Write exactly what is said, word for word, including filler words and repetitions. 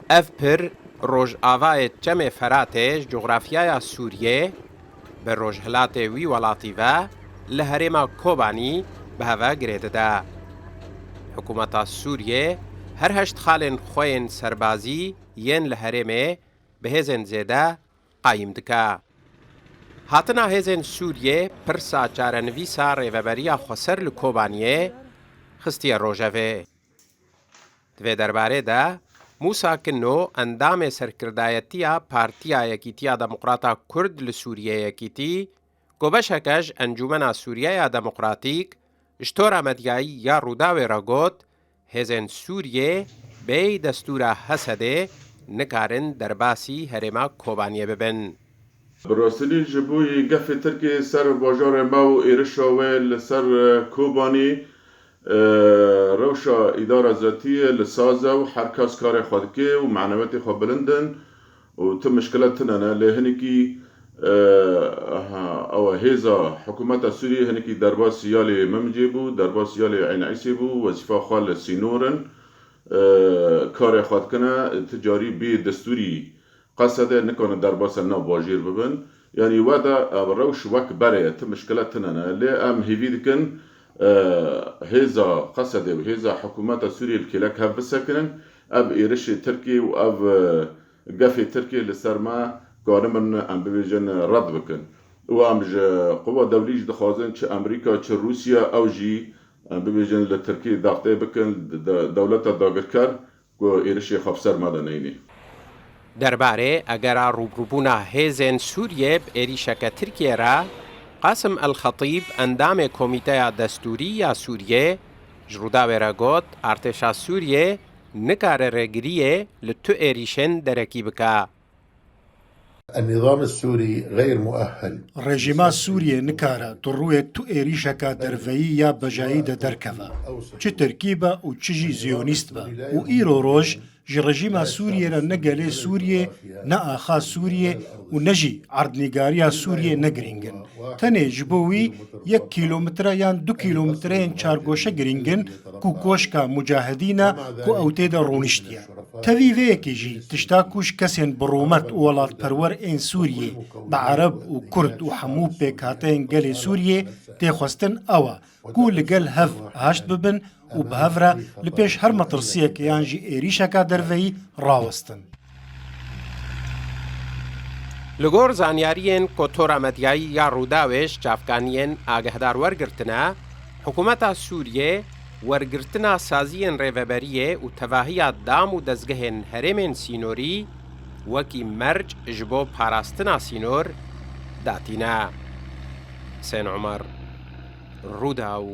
Ev pir rojavayê Çemê Feratê ji cografyaya Sûriyê bi rojhilatê wî welatî ve li herêma Kobanî bi heve girê dide. Hikûmeta Sûriyê her heşt xalên xwe yên serbazî yên li herêmê bi hêzên zêde qayîm dike. Hatina hêzên Sûriyê pirsa çarenivîsa rêveberiya xweser li Kobaniyê xistiye rojevê. Di vê derbarê de Mûsa Kinno, endamê serkirdayetiya Partiya Yekîtiya Demokrata Kurd li Sûriyê Yekîtî, ku beşeke ji Encûmena Sûriyeya Demokratîk, ji tora medyayî ya Rûdawê re got, hêzên Sûriyê bêyî destûra Hesedê nikarin derbasî herêma Kobaniyê bibin. Bi rastî jî ji bo gefê Tirkiyê ser bajarê me û êrişa wê li ser, e, Kobanî, e, rewşa îdara zetiyê li saz e û her kes karê xwe dike û manewetê xwe bilind in û ti mişkile tune ne. Lê hinekî, e, ha, ew e, hêza hikûmeta Sûriyê hinekî derbasî ya lê Memcê bû, derbasî ya lê Eyn Îsê bû, wezîfa xwe li sînor in, e, karê xwe dikine, ti carî bê destûrî Qesede nikane derbasa nav bajêr bibin. Yanî we de ev rewş wek berê ye, ti mişkile tune ne. Lê em hêvî dikin, e, hêza Qesede û hêza hikûmeta Sûriyê li kêlek hev bisekinin. Ev êrişê Tirkiyê û ev, e, gefê Tirkiyê li ser me karibin em bibêjin red bikin. Û em ji quwa dewlî jî dixwazin çi Amerîka, çi Rûsya, ew jî em bibêjin li Tirkiyê daxtê bikin, de-, dewleta dagirker ku êrişê xwe bi ser me de neyne. Derbarê egera rûbirûbûna hêzên Sûriyê bi êrîşeke Tirkiyê re, Qasim El Xetîb, endamê Komîteya Destûrî ya Sûriyê, ji Rûdawê re got, artêşa Sûriyê nikare rêgiriyê li tu êrîşên derekî bike. النظام السوري غير مؤهل. Rejîma Sûriyê nikare di rûyê tu êrîşeka derveyî ya bejayî de derkeve, çi tirkî be û çi jî ziyonîst be. Û îro roj ji rejîma Sûriyê re ne gelê Sûriyê, ne axa Sûriyê û ne jî erdnîgariya Sûriyê ne girîng in. Tenê ji bo wî yek kîlometre yan du kîlometreyên çargoşe girîng in ku koşka mucahidîn e ku ew tê de rûniştiye. Tevî vê yekê jî tişta ku ji kesên bi rûmet û welatperwer ên Sûriyê, bi Ereb û Kurd û hemû pêkhateyên gelê Sûriyê tê xwestin ew e ku li gel hev aşt bibin û bi hev re li pêş her metirsiyeke yan jî êrîşeka derveyî rawestin. Li gor zanyariyên ku Tora Medyayî ya Rûdawê ji çavkaniyên agehdar wergirtine, Hikûmeta Sûriyê wergirtina saziyên rêveberiyê û tevahiya dam û dezgehên herêmên sînorî wekî merc ji bo parastina sînor datîne. Husên Omer, Rûdaw.